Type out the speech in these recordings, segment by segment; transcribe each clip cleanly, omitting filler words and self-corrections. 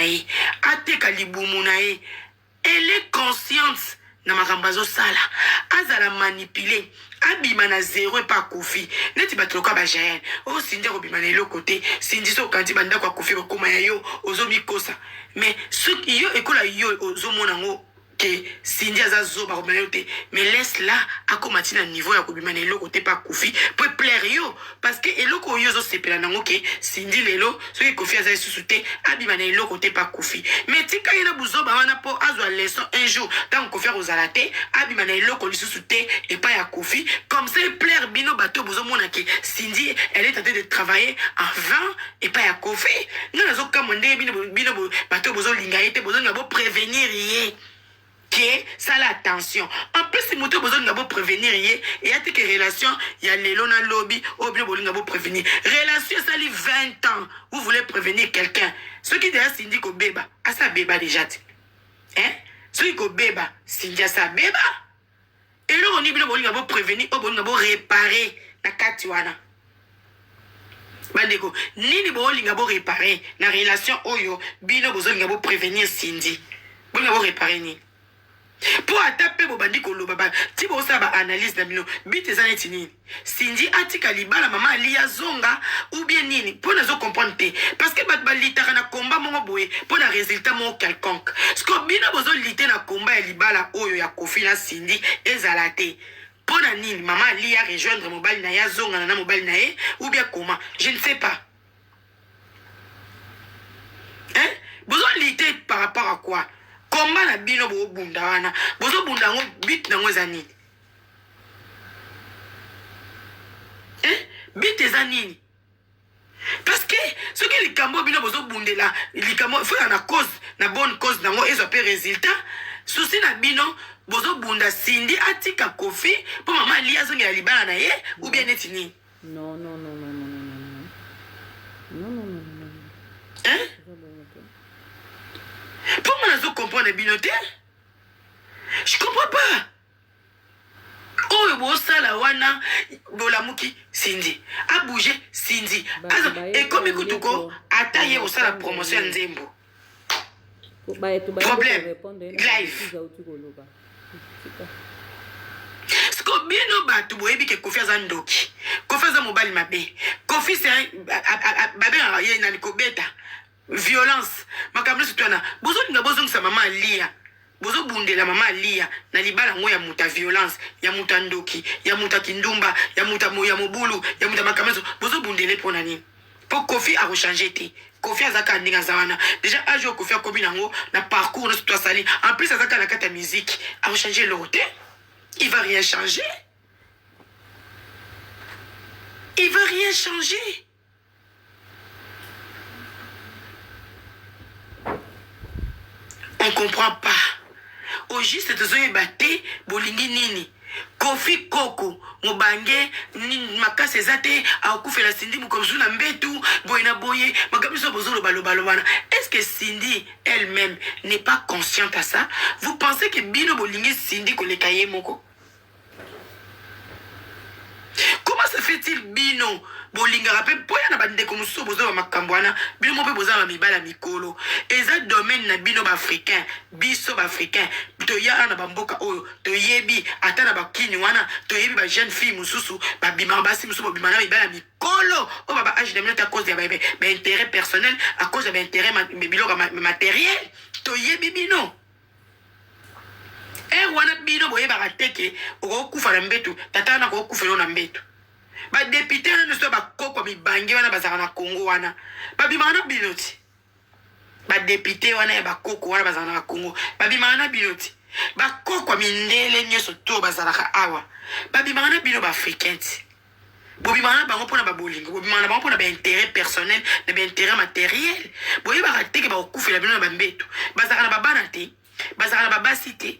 ye, ateka libumu na ye. Elle est consciente na makambo azosala, azala manipule, abima na zero epa Koffi neti bato lokola ba Jael. Oh Cindy akobima na eloko te, Cindy soki okanisi ba ndako ya Koffi ekokoma ya yo, ozomikosa. Mais soki yo ekola yo ozomona yango que Cindy aza zoba akobima na yo te, mais laisse la akoma ti na niveau ya kobima na eloko te pa Koffi po plaire yo, parce que eloko oyo ozosepela nango ke Cindy lelo soki Koffi aza lisusu te abima na eloko te pa Koffi, mais tika ye na buzoba wana po azwa leçon un jour tango Koffi akozala te abima na eloko lisusu te epai ya Koffi, comme ça plaire bino bato bozomona ke Cindy elle est en train de travailler en vain epai ya Koffi. Nga nazokamwa ndenge bino bino bato bozolinga ye te, bozolinga bo prévenir ye ke sala attention. En plus moto bozolinga bo prévenir ye eya te ke relation ya lelo na lobi oyo bino bolinga bo prévenir relation esali 20 ans, vous voulez prévenir quelqu'un soki deja Cindy kobeba asa beba déjà te, hein? Soki kobeba Cindy asa beba eloko nini bino bolinga bo prévenir oyo bolinga bo réparer na kati wana? Bandeko, nini bolinga bo réparer na relation oyo bino bozolinga bo prévenir Cindy? Bolinga bo réparer nini? Mpo ata mpe bobandi koloba ba ti bosala ba analyse na bino, bite eza neti nini? Cindy atika libala, mama Ali azonga ou bien nini? Mpo nazo comprendre te, parce que bato balitaka na komba moko boye mpo na résultat moko quelconque. Siko bino bozolite na komba ya libala oyo ya Koffi na Cindy ezala te, mpo na nini? Mama Ali ya rejoindre mobali na ye, azongana na mobali na ye ou bien comment? Je ne sais pas, hein? Bozolite par rapport à quoi? Komba na bino bobunda wana, bozobunda yango, but nango eza nini, hein? But eza nini? Parce que soki likambo bino bozobundela likambo faut na cause, na bonne cause nango ezwa mpe résultat. Souci na bino bozobunda Cindy atika Koffi mpo mama Ali azongela libala na ye ou bien neti nini? Non, non, non, non, non, non, non, non, non, non, non. Hein? Mpo nga nazocomprendre bino te, je comprends pas oyo bosala wana. Bolamuki, Cindy abouge, Cindy ekomi kutuko ata ye kosala promotion ya nzembo. Problème live siko bino bato boyebi ke Koffi aza ndoki, Koffi aza mobali mabe, Koffi babengaka ye nani, kobeta, violence, makambo nyonso to wana. Bozolinga bozongisa mama Alia, bozobundela mama Alia na libala yango ya moto ya violence, ya moto ya ndoki, ya moto ya kindumba, ya moto ya mobulu, ya moto ya makambo nyonso. Bozobundele mpo na nini? Mpo Koffi akochange te. Koffi aza kaka ndenge aza wana déjà. Age oyo Koffi akomi nango na parcours nyonso to asali, en plus aza kaka na kati ya musique, akochange eloko te. Il va rien changer, il va rien changer. On comprend pas au juste, tozoyeba te bolingi nini. Koffi koko mobange makasi eza te, akufela Cindy mokomosu na mbetu boye na boye, makambo nyonso bozolobaloba wana. Est ce que Cindy elle-même n'est pas consciente à ça? Vous pensez que bino bolingi Cindy koleka ye moko? Comment se fait-il bino bolingaka mpe mpo ya na bandeko mosusu bozoba makambo wana? Bino mo mpe boza ba mibali ya mikolo, eza domaine na bino baafricain. Biso baafricain toya na bamboka oyo, toyebi ata na bakini wana, toyebi bajeune fille mosusu babimaka, basi mosusu bobima na mibali ya mikolo oyo baba age na bino te, à cause ya baintérêt personnel, à cause ya baintérêt biloko matériel. Toyebi bino ere wana, bino boyebaka te ke okokufa na mbetu, tata wana akokufela na mbetu. Badéputé wana nyonso bakokwa mibange wana bazalaka na Congo wana, babimaka na bino ti. Badéputé wana ya bakoko wana bazalaka na Congo, babimaka na bino ti. Bakokwa mindele nyonso to bazalaka awa, babimaka na bino baafricain ti. Bobimaka na bango mpona babolingo, bobimaka na bango mpona baintérêt personnel na baintérêt matériel. Boyebaka te ke bakokufela bino na bambeto. Bazalaka na babana te, bazalaka na babasi te,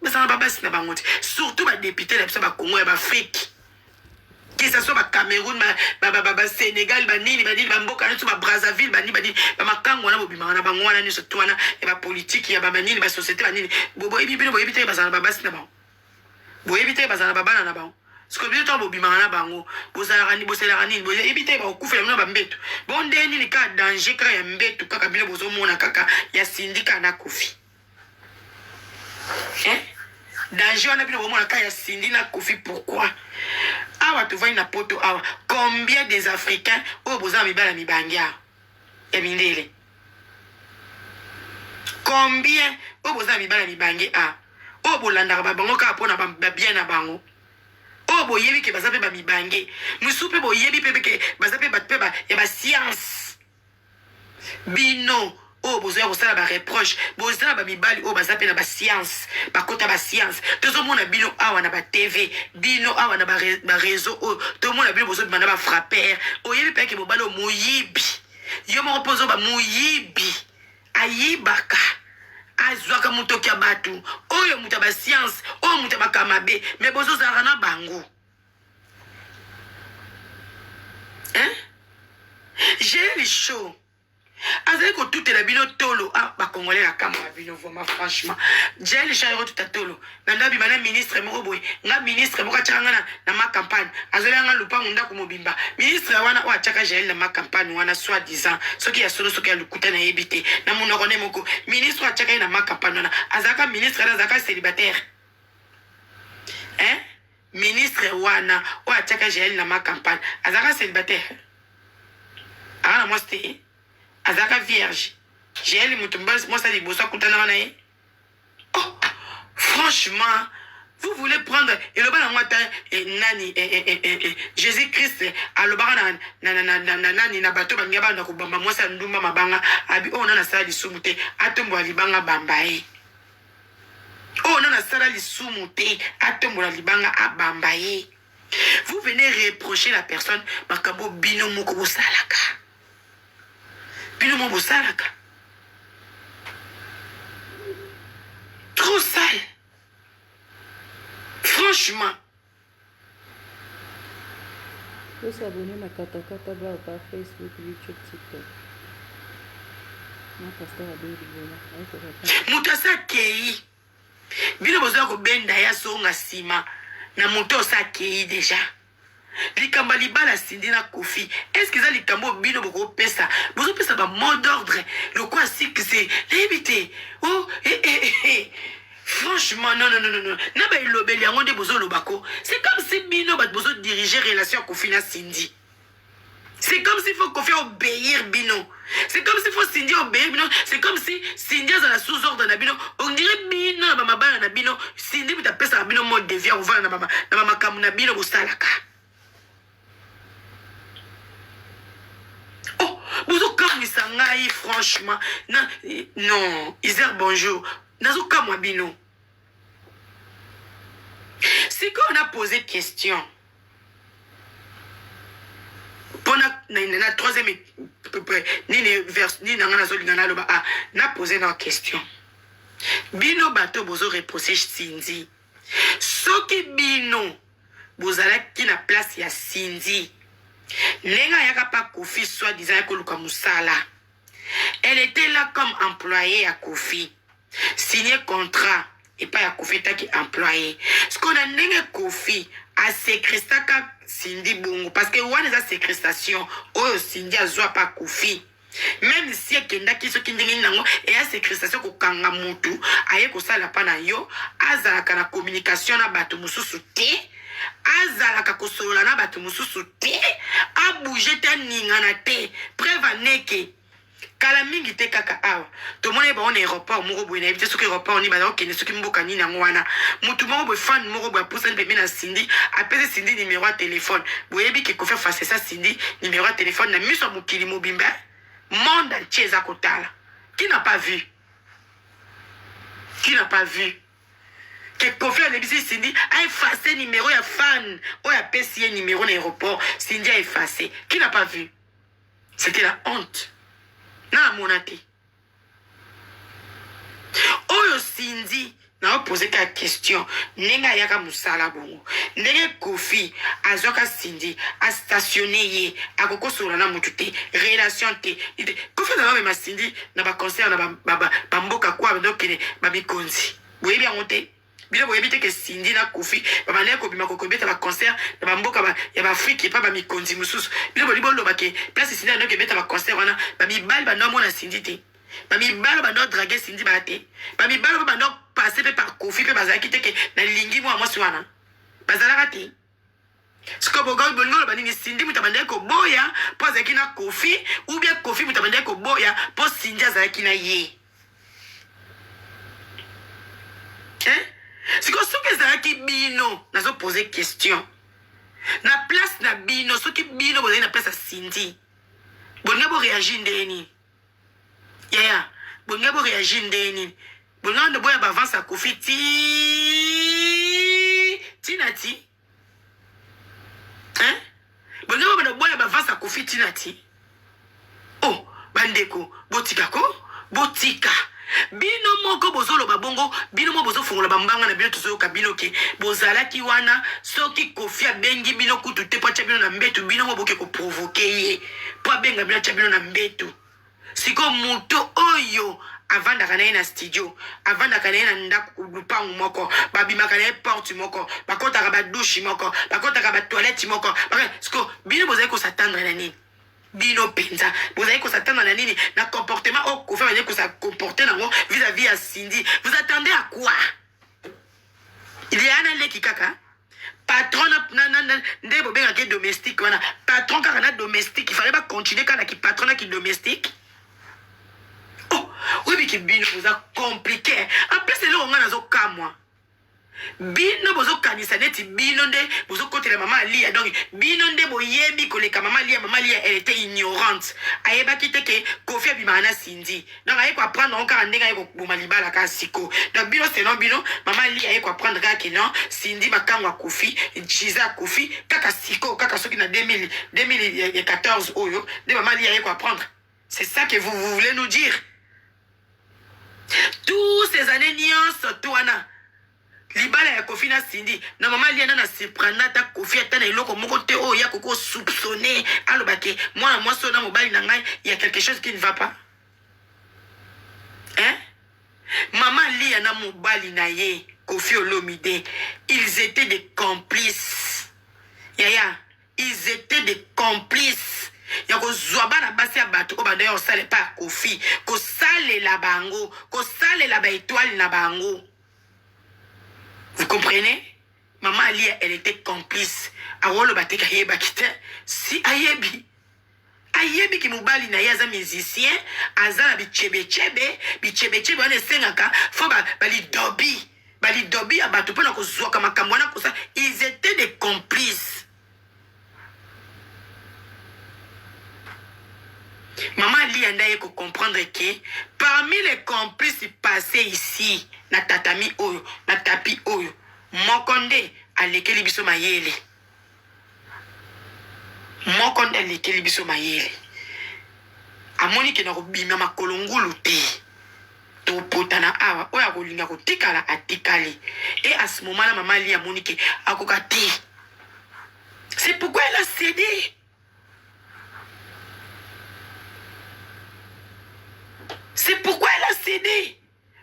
bazalaka na babasi na bango te. Surtout badéputé na biso bakongo ya baafrike, que ça soit bacameroun, basénégal, banini banini, bamboka nyonso, babrazzaville, banini banini, bamakango wana, bobimaka na bango wana nyonso to wana ya bapolitike ya bamanini, basociété banini. Boyebi, bino boyebi te bazala na babasi na bango, boyebi te bazala na babana na bango. Sikoyo bino ntango bobimaka na bango bozalaka bosalaka nini? Boyebi te bakokufela bino bambeto bo nde nini? Kaka danger kaka ya mbeto kaka bino bozomona kaka ya Cindy kaka na Koffi eh? Danger wana bino bomona kaka ya Cindy na Koffi. Pourquoi awa tovandi na poto awa, combien des Africains oyo boza na mibala mibangi awa ya mindele? Combien oyo boza na mibala mibange a oyo bolandaka babango kaka mpona babien na bango, oyo boyebi ke baza mpe bamibange mosusu, mpe boyebi mpe ke baza mpe bato mpe ya bascience? Bino oyo bozoya kosala bareproche, boza na bamibali oyo baza mpe na bascience, bakota bascience. Tozomona bino awa na batv, bino awa na bareseau oyo tomona bino bozobima na bafrapper. Oyebi mpe yake mobali oyo moyibi, yo moko mpo ozoba moyibi, ayibaka, azwaka motoki ya bato, oyo moto ya bascience, oyo moto ya makambo mabe, me bozozalaka na bango, hein? Jael Show azali kotutela bino tolo. Ah, bacongolais na kambo ya bino vraiment, franchement. Jael Show ayoko tuta tolo na ndo abima na ministre moko boye. Nga ministre moko atiaka nga na ma campagne, azweli nga lupangu, ndako mobimba. Ministre wana oyo atiaka Jael na ma campagne wana, soit disant, soki ya solo, soki ya lokuta, nayebi te, na monoko nde moko, ministre oyo atiaka ye na ma campagne wana azalaka ministre wana azalaka célibataire, hein? Ministre wana oyo atiaka Jael na ma campagne azalaka célibataire, aka na mwasi te, azalaka vierge. Jael moto mwasi ya liboso akutanaka na ye. Oh, franchement, vous voulez prendre eloba nango ata nani, Jésus Christ alobaka na nani, na bato balingi banda kobamba mwasi ya ndumba mabanga, abi oyo nana asala lisumu te atombola libanga bamba ye. Oyo nana asala lisumu te atombola libanga abamba ye. Vous venez reprocher la personne makambo bino moko bosalaka, bino moko bosalaka. Trop sale, franchement. Bosabone na Katakata Baba, Facebook, YouTube, TikTok. Na pasteur Abeli Bola. Moto asa akei, bino bozoya kobenda ye azonga nsima na moto osa akei déjà. Likambo ya libala Cindy na Koffi, est-ce eza likambo oyo bino bokopesa, bozopesa bamot d'ordre lokola sikse? Nayebi te. Oh, eh, eh, eh, eh. Franchement, non, non, non, non, non. Na baelobeli yango nde bozoloba ko, c'est comme si bino bato bozodirige relation ya Koffi na Cindy. C'est comme s'il faut Koffi obéir bino. C'est comme s'il faut Cindy obéir bino. C'est comme si Cindy azala sous ordre na bino. On dirait bino na bamabala na bino. Cindy mutu apesaka bino mode de vie ya kovanda na bamakambo na bino bosalaka. Oh, bozokamwisa ngai franchement. Na, non, Iser bonjour. Nazokamwa bino. Sikoyo na posé question. Mpona na troisième nini vers nini na ngai nazolinga naloba, ah, na pose na question: bino bato bozo reproche Cindy, soki bino bozalaki na place ya Cindy, ndenge ayaka pa Koffi, soit disant ya koluka mosala, elle était là comme employé ya Koffi, signé contrat epai ya Koffi etaki employé. Sikoyo na ndenge Koffi aséquestraka Cindy bongo, parce que wana eza séquestration oyo Cindy azwa pa Koffi, même si ekendaki soki ndenge nini nango, eya séquestration, kokanga mutu aye kosala mpa na yo, azalaka na communication na bato mosusu te, azalaka kosolola na bato mosusu te, abouge te, aningana te. Preuve aneke kala mingi te kaka awa tomoni bango na aéroport moko boye, nayebi te soki aéroport nini baza kokende, soki mboka nini yango wana. Motu moko boye, fan moko boye, apusani pembeni na Cindy, apesi Cindy numéro ya telefone. Boyebi ke Koffi afasesa Cindy numéro ya telefone na miso ya mokili mobimba, monde entier eza kotala. Qui n'a pas vu? Qui n'a pas vu ke Koffi alebisi Cindy aefface numéro ya fan oyo apesi ye numéro na aéroport? Cindy a effacé. Qui n'a pas vu? C'était la honte na amona te. Oyo Cindy, naopose ka question: ndenge ayaka mosala bongo, ndenge Koffi azwaka Cindy, astationne ye, akokosolola na motu te, relation te. Koffi azala mema Cindy na baconcert na bamboka kwa bandokende bamikonzi, boyebi yango te. Bino boyebi te ke Cindy na Koffi babandaki kobima kokobeta ba concert na ba mboka ba, ya ba Afrique epa ba mikonzi mosusu. Bino bolingi boloba ke place Cindy andaki kobeta ba concert wana ba mibali banda omona Cindy te. Ba mibali banda draguer Cindy ba te. Ba mibali ba banda passer pe par Koffi pe bazalaki te ke nalingi mwa mwasi wana. Bazalaka te. Sikoyo bolingi oloba nini? Cindy moto abandaki koboya mpo azalaki na Koffi ou bien Koffi moto abandaki koboya mpo Cindy azalaki na ye? Hein? Sikoyo soki ezalaki bino, nazo poser question. Na place na bino, soki bino bozali na place ya Cindy, bolingi bo réagir ndenge nini? Yaya, bolingi bo réagir ndenge nini? Bolingi ndo boya ba avance ya Koffi ti ti na ti. Hein? Bolingi bo boya ba avance ya Koffi ti na ti. Oh, bandeko, botika ko, botika. Bino moko bozoloba bongo, bino moko bozofongola bambanga na bino, tozoyoka bino ke bozalaki wana. Soki Koffi abengi bino kutu te po atya bino na mbetu, bino moko boke koprovoke ye po abenga bino atya bino na mbetu. Sikoyo moto oyo avandaka na ye na studio, avandaka na ye na ndako lupangu moko, babimaka na ye porte moko, bakotaka ba douche moko, bakotaka ba toilette moko. Sikoyo bino bozali kosatendre na nini? Bino penza bozali kosatendre na nini na comportement oyo Koffi azali kosa comporter nango vis-à-vis ya Cindy? Vous attendez à quoi? Il y a na leki kaka patron na, na, na, na, nde bobengaka ye domestique wana, patron kaka na domestique, il fallait ba continuer kaka na ki patron na ki domestique. Oh, oyebi ki bino boza compliqué. En plus eloko ngai nazokamwa, bino bozokanisa neti bino nde bozokotela mama Alia, donc bino nde boyebi koleka mama Alia. Mama Alia, elle était ignorante, ayebaki te ke Koffi abimaka na Cindy, donc aye koapprendre yango kaka ndenge aye koboma libala kaka siko. Donc bino, selon bino, mama Alia aye koapprendre kaka ke non, Cindy makango akufi, Chiza akufi kaka siko, kaka soki na 2000 2014 oyo nde mama Alia aye koapprendre. C'est ça que vous, vous voulez nous dire? Tous ces années nyonso to wana libala ya Koffi na Cindy na mama Alia na surprendre ata Koffi ata na eloko moko te oyo ya koko soupçonner aloba ke mwana mwasi oyo na mobali na ngai ya quelque chose qui ne va pas. Hein? Mama Alia na mobali na ye Koffi Olomide, ils étaient des complices. Yaya, ils étaient des complices ya kozwa bana basi ya bato oyo bandaki kosala epai ya Koffi, kosalela bango, kosalela ba étoile na bango. Vous comprenez? Maman Alia, elle était complice. Awolo bateka ayebaki te. Si ayebi. Ayebi ki mobali na ye aza musicien, aza na bichebechebe, bichebechebe wana esengaka fo ba balidobi, balidobi ya bato mpona kozwaka makambo wana kosa. Ils étaient des complices. Maman Alia nde aye ko comprendre que parmi les complices passés ici na tatami oyo, na tapis oyo, moko nde alekeli biso mayele. Moko nde alekeli biso mayele. Amoni ke na kobima makolo ngulu te. Topotana awa, oyo akolinga kotikala atikali. Et à ce moment-là, Maman Alia amoni ke akoka te. C'est pourquoi elle a cédé. C'est pourquoi elle a cédé.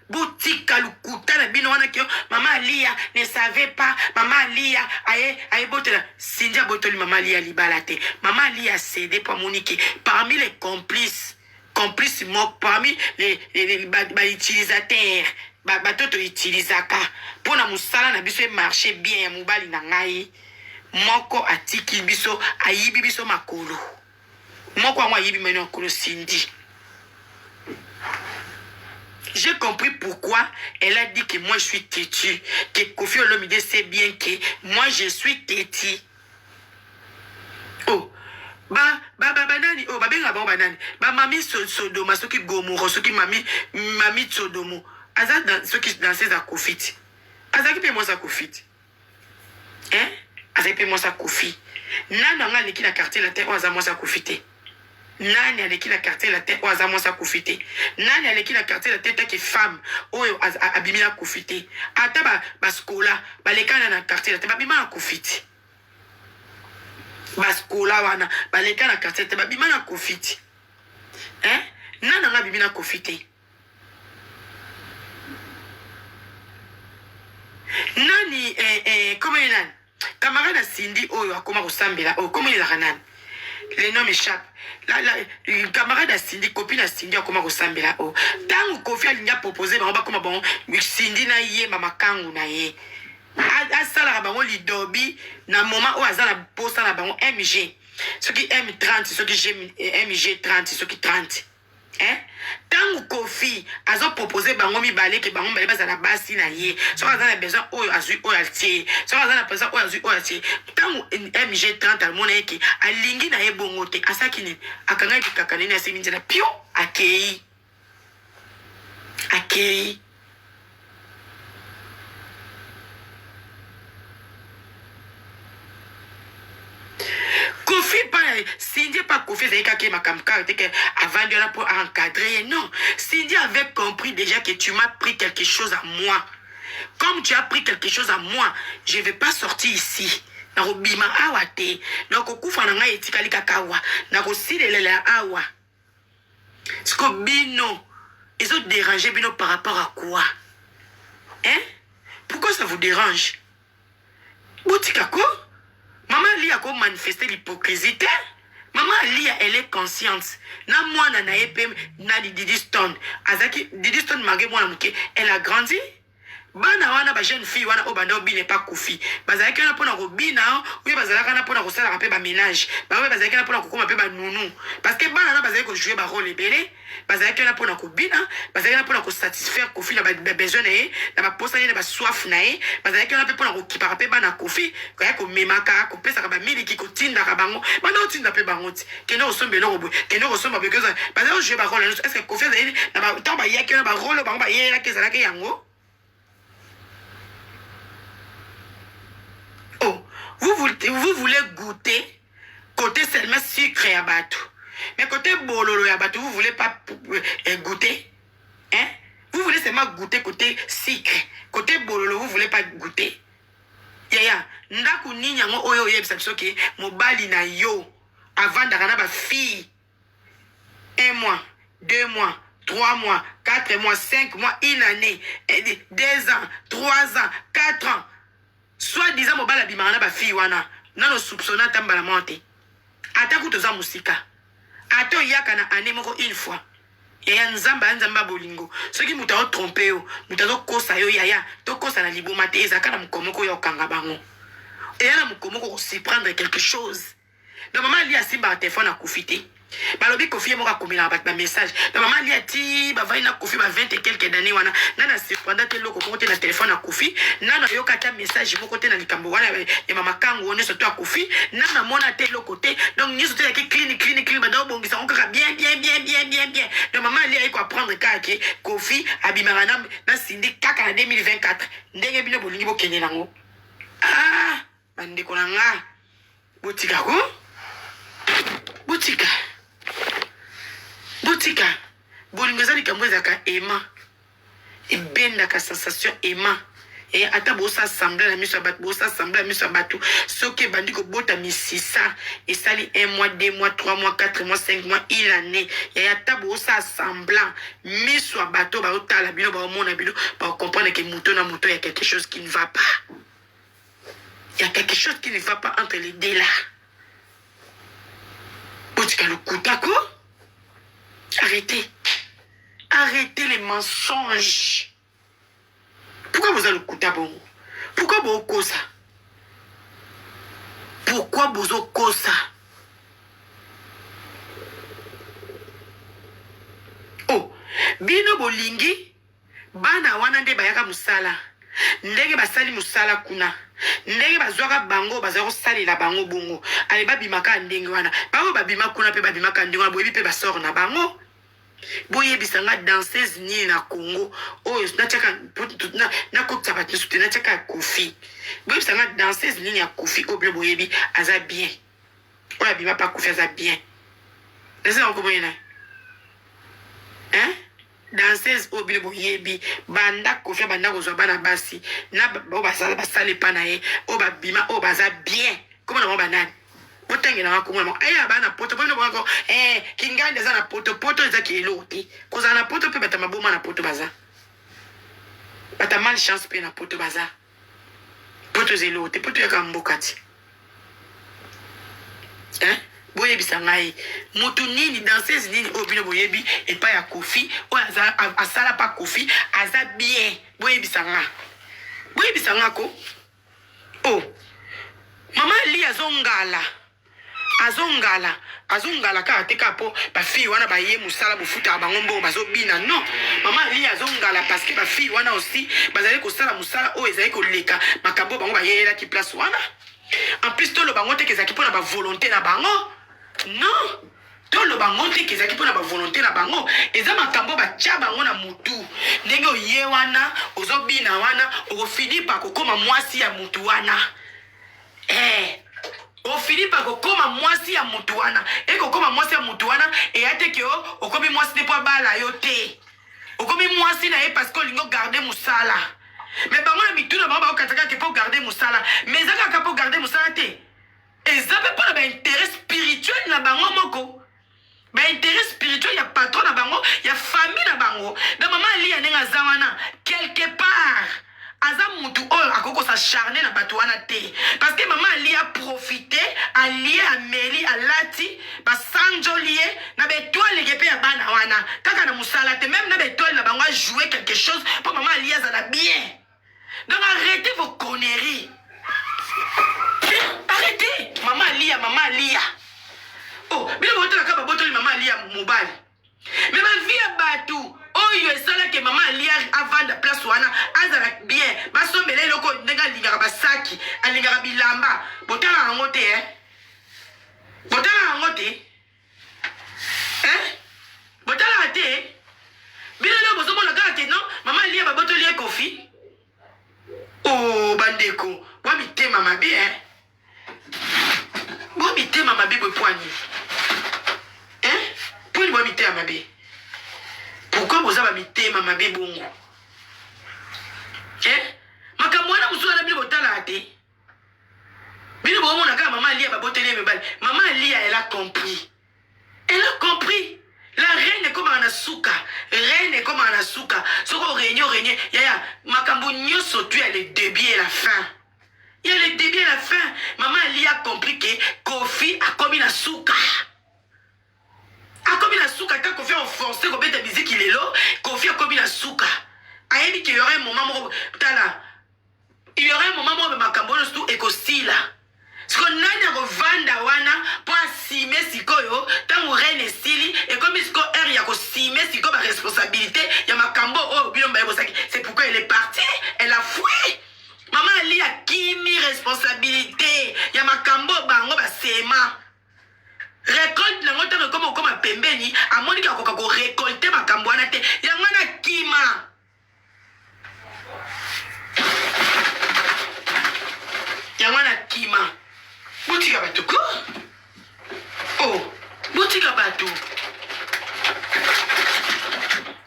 Botika lukuta na bino wana ke Mama Alia ne savait pas. Mama Alia aye aye botela Cindy abotoli Mama Alia libala te. Mama Alia a cédé po amoni ke parmi les complices, complices moko parmi les, les, les ba, ba utilisateurs ba bato to utilisaka mpo na mosala na biso e marche bien ya mobali na ngai moko atiki biso, ayibi biso makolo moko yango ayibi mino makolo Cindy. J'ai compris pourquoi elle a dit que moi je suis têtu, que Koffi Olomide sait bien que moi je suis têtu. Oh, ba ba ba banani, oh babenga bango banani, ba mami Sodoma soki Gomoro soki mami mami Sodomo, aza dans soki danseuse ya Koffi ti. Azalaki pe mwasi ya Koffi ti. Hein? Azalaki pe mwasi ya Koffi. Nani anga aleki na quartier latin oyo aza mwasi ya Koffi te? Nani aleki na quartier latin oyo aza mwasi ya Koffi te? Nani aleki na quartier latin take femme oyo abimi na Koffi te? Ata ba ba scola balekana na quartier latin babima na Koffi te. Ba scola wana baleka na quartier te babima na Koffi te. Hein? Nani anga abimi na Koffi te? Nani eh, eh, comment ye nani camarade ya Cindy oyo akoma kosambela oyo comment ezalaka nani le nom échappe la, la, camarade ya Cindy copine ya Cindy akoma kosambela oyo ntango Koffi alingi apropose bango bakoma bango Cindy na ye mamakangu na ye asalaka bango lidobi na moment oyo aza na posa na bango mg soki m30 soki mg 30 soki 30 eh? Ntango Koffi azo propose bango mibale ke bango mibale bazala basi na ye, soki aza na besoin oyo azwi oyo atie, soki aza na besoin oyo azwi oyo atie, ntango mg30 amona ye ke alingi na ye bongo te, asalaki nini? Akangaki bikaka nini, asemi nzela pio, akei akei. Koffi pa Cindy pa Koffi ezali kaka ye makambo kaka te ke avandi wana mpo encadrer ye non Cindy avait compris déjà que tu m'as pris quelque chose à moi comme tu as pris quelque chose à moi je vais pas sortir ici nakobima awa te nakokufa na ngai etikali kaka awa nakosilelela awa siko bino ezo déranger bino par rapport à quoi hein pourquoi ça vous dérange botika ko mama Alia ko manifester l'hypocrisie te mama Alia elle est consciente na mwana na ye mpe na Didi Stone azalaki Didi Stone malgré mwana moke elle a grandi Bana wana ba jeune fille wana oyo banda obina epa Koffi bazalaki wana pona kobina ou bazalaka wana pona kosalaka pe ba menage bango pe bazalaki wana pona kokoma pe ba nounou parce que bana wana bazalaki ko jouer ba role ebele bazalaki wana pona kobina bazalaki wana pona ko satisfaire Koffi na ba besoin na ye na ba posa na ye na ba soif na ye bazalaki wana pe pona kokipaka pe bana Koffi koya komemaka kopesaka ba miliki kotindaka bango banda kotinda pe bango ti kende kosomba eloko boye kende kosomba boye bazali kojouer ba role nyonso est ce que Koffi azali na ba ntango bayaki wana ba role bango bayelaki ezalaki yango oh vous, vous, vous voulez goûter côté seulement sucre ya bato mais côté bololo ya bato vous voulez pas euh, goûter hein vous voulez seulement goûter côté sucre côté bololo vous voulez pas goûter Yaya, ndaku nini yango oyo oyebisa biso ke mobali na yo avandaka na ba fille un mois, deux mois, trois mois, quatre mois, cinq mois, une année, 2 ans, 3 ans, 4 ans. Soit disant mobali abimaka na ba fille wana, nano soupçonne ata mbala moko te. Ata kutu oza mosika. Ata oyaka na année moko une fois. Yaya nzambe aya nzambe ya bolingo soki moto aotrompe yo moto azokosa yo yaya tokosa na liboma te ezalaka na mokolo moko oyo okanga bango eya na mokolo moko kosurprendre quelque chose donc mama Ali asimbaka telefone akufi te balobi Koffi ye moko akomelaka bato bamessage donc mama Ali ati bavandi na Koffi ba 20 et quelques d'années wana nani asurprendre te eloko moko te na telefone akufi nani ayoka ata message moko te na likambo wana ya mamakangu oyo nyonso to akufi nani amona te eloko te donc nyonso te ezalaki clean clean clean banda obongisa yango kaka bien bien bien bien bien bien donc mama Ali ayi koapprendre kaka ke Koffi abimaka na, na Cindy kaka na 2024 ndenge bino bolingi bokende nango ah bandeko na nga botika ko botika botika bolingo eza likambo ezalaka ema ebendaka sensation ema e ata bosa semblant na miso ya bato bosa semblant na miso ya bato soki ebandi kobota misisa esali 1 mois 2 mois 3 mois 4 mois 5 mois une année yaya ata bosa semblant miso ya bato baotala bino baomona bino bacomprendre ke moto na moto ya quelque chose qui ne va pas il y a quelque chose qui ne va pas entre les deux là botika lokuta ko arrêtez arrêtez les mensonges pourquoi boza lokuta bongo pourquoi bokosa pourquoi bozokosa oh bino bolingi bana wana nde bayaka mosala ndenge basali mosala kuna ndenge bazwaka bango baza kosalela bango bongo ale babimaka ndenge wana bango babima kuna mpe babimaka ndenge wana boyebi mpe basort na bango boyebisa nga danseuse nini na Congo oyo natiaka nakotisa bato nyonso te natiaka ya Koffi boyebisa nga danseuse nini ya Koffi oyo bino boyebi aza bien oyo abima pa Koffi aza bien eza yango koboyena hein danseuse oyo bino boyebi banda Koffi banda kozwa bana basi na oyo basala basala epa na ye oyo babima oyo baza bien komona bango banani botangelanga komona bango aya bana poto po bino bongako eh, kingandi aza na poto poto ezaki eloko te kozala na poto mpe bato maboma na poto baza bato malchance mpe na poto baza. Poto eza eloko te, poto yaka mboka ti. Hein? Boyebisa ngai mutu nini danseuse nini oyo bino boyebi epai ya Koffi oyo asala pa Koffi aza bien boyebisa nga boyebisa nga ko oh mama Ali azongala azongala azongala kaka te kaka mpo bafille wana baye mosala bofutaka bango mbongo bazobina non mama Ali azongala parce que bafille wana aussi bazali kosala mosala oyo ezali koleka makambo oyo bango bayeyelaki place wana En plus toloba yango te kezalaki mpo na ba volonté na bango. Non. Toloba yango te kezalaki mpo na ba volonté na bango. Eza makambo batya bango na mutu. Ndenge oye wana, ozobina wana, okofini pa kokoma mwasi ya mutu wana. Eh. Ofini pa kokoma mwasi ya mutu wana. Ekokoma mwasi ya mutu wana, eya te ke okomi mwasi te mpo abala yo te. Okomi mwasi na ye parce que olingi ogarde musala. Mais bango na mitu na bango bakokata kaka ke mpo garde musala. Mais eza kaka mpo garde musala te. Eza mpe mpo na ba intérêt spirituel na bango moko. Ba intérêt spirituel ya patron na bango, ya famille na bango. Donc mama Aliya ndenge aza wana quelque part aza mutu oyo akoki kosacharne na bato wana te parce que mama ali aprofite alie ameli alati basanjoli ye na baetoile ke mpe ya bana wana kaka na mosala te meme na baetoile na bango ajoue quelque chose mpo mama ali azala bien. Donc arrêtez vos conneries, arrêtez. Mama alia, mama alia, oh bino botalaka babotoli mama alia mobali. Mais ba vie ya batu oyo esala ke mama alia avanda place wana azala bien, basombela eloko ndenge alingaka basaki, alingaka bilamba, botala yango te eh? Botala yango te eh? Botalaka te bino leo bozomona kaka ke non mama alia babotoli ye Koffi. Oh bandeko bwa mitema mabe eh? Bwa mitema mabe boye mpo nini eh? Mpo nini bwa mitema mabe? Pourquoi boza ba mitema mabe bongo eh? Makambo wana mosusu wana bino botalaka te. Bino bomona kaka mama Alia baboteli ye mibali. Mama Alia elle a compris. Elle a compris. La reine ekomaka na suka. Reine ekomaka na suka. Soki oregne oregne yaya makambo nyonso tu ya le début et la fin. Il y a le début et la fin. Maman Ali a compris que Koffi akomi na suka. Akomi na suka ata Koffi a forcé kobeta miziki lelo, Koffi akomi na suka. Ayebi que y aura un moment moko tala. Il y aura un moment moko makambo oyo surtout ekosila. Siko nani akovanda wana mpo asime sikoyo ntango reine esili ekomi sikoyo heure ya kosime sikoyo ba responsabilité ya makambo oyo bino mbaye bosaki. C'est pourquoi elle est partie, elle a fui. Mama Ali akimi responsabilité ya makambo bango basema. Recolte nango ntango ekoma okoma pembeni amoniki akoka korecolte makambo wana te, yango wana akima. Yango wana kima. Botika bato ko. Oh, botika bato.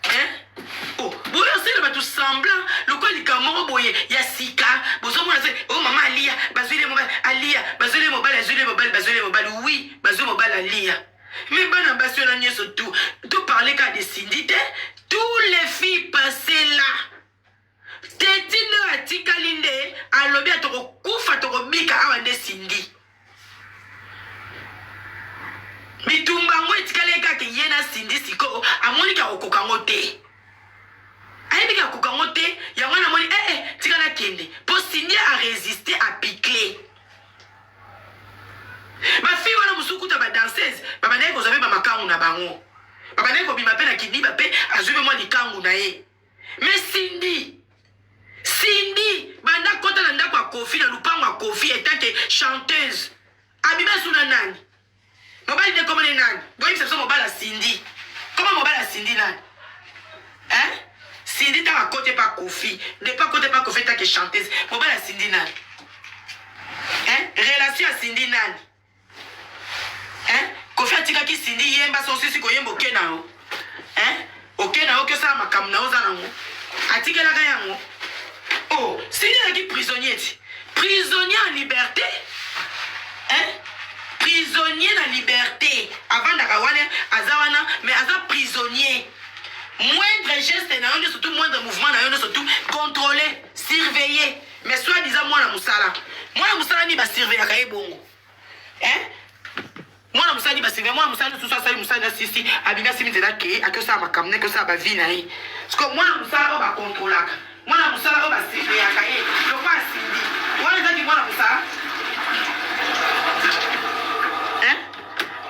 Hein? Oh, boyo osala bato semblant lokola likambo moko boye ya sika bozomona se oh mama alia bazwili ye mobali alia bazwili ye mobali azwili ye mobali bazwili ye mobali oui bazwi mobali alia. Mais bana basi wana nyonso tout to parler ka de Cindy te, tous les filles passées là. Teti nde atikali nde alobi tokokufa tokobika awa nde Cindy. Bitumba yango etikali kaka ye na Cindy sikoyo amoni ka kokoka yango te. Ayebi ka kokoka yango te, yango wana amoni eh eh tika nakende po Cindy a résister a picle. Ba fille wana mosusu kuta ba danseuse babandaki kozwa mpe ba makangu na bango, babandaki kobima mpe na kidiba mpe azwi mpe mwa likangu na ye. Mais Cindy, Cindy banda kota na ndako ya Koffi na lupango ya Koffi etant que chanteuse abima esu na nani? Mobali nde komone nani? Boyebisa biso mobali ya Cindy. Koma mobali ya Cindy nani? Hein? Cindy ntango akoti epa Koffi, depuis akoti epa Koffi etant que chanteuse, mobali ya Cindy nani? Hein? Relation ya Cindy nani? Hein? Koffi atikaki Cindy yemba so osisi koyemba oke na yo. Hein? Oke na yo oke osala makambo na yo oza nango. Atikelaka yango. Oh, Cindy azalaki prisonnier ti. Prisonnier en liberté. Hein? Prisonnier na liberté. Avandaka wana, aza wana, mais aza prisonnier. Moindre geste na yo nyonso tout, moindre mouvement na yo nyonso tout, contrôler, surveiller. Mais soit disant mwana mosala, mwana mosala nini basurveillaka ye bongo, hein? Mwana mosala nini basurveille? Mwana mosala mosusu asali mosala na sisi, abimi, asimi nzela, ke ake osala makambo nake osala bavie na ye. Siko mwana mosala oyo bakontrolaka, mwana mosala oyo basurveillaka ye lokwa asindi wana, ezaki mwana mosala, hein?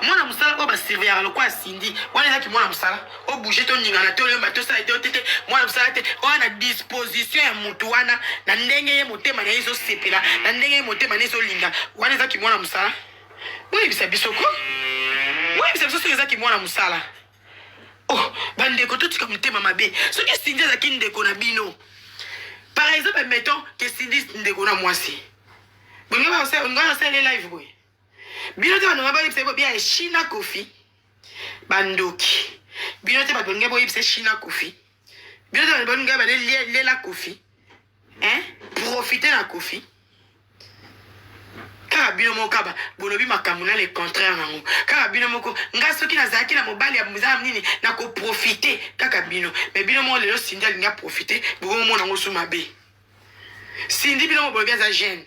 Mwana mosala oyo basurveillaka lokwa asindi wana, ezaki mwana mosala obouge, toningana, toyomba, tosala te te te. Mwana mosala te oyo na disposition ya motu wana, na ndenge ye motema na ye ezosepela, na ndenge ye motema na ye ezolinga, wana ezaki mwana mosala? Boyebisa biso ko, boyebisa biso soki ezaki mwana mosala. Oh bandeko, totika motema mabe. Soki Cindy azalaki ndeko na bino, par exemple, mettons ke Cindy ndeko na mwasi, bonge basala live boye, bino te bandonga boyebisa ye bia eshina Kofi. Bandoki, bino te bato bolingi boyebisa eshina Kofi. Bino te bato bolingi balela Kofi, hein? Profite na Kofi kaka bino moko. Kaka bolobi makambo na le contraire nango kaka bino moko. Nga soki nazalaki na mobali ya mozala nini, nakoprofite kaka bino. Mais bino moko lelo, Cindy alingi aprofite, bokomomona yango so mabe. Cindy, bino moko bolobi aza jeune.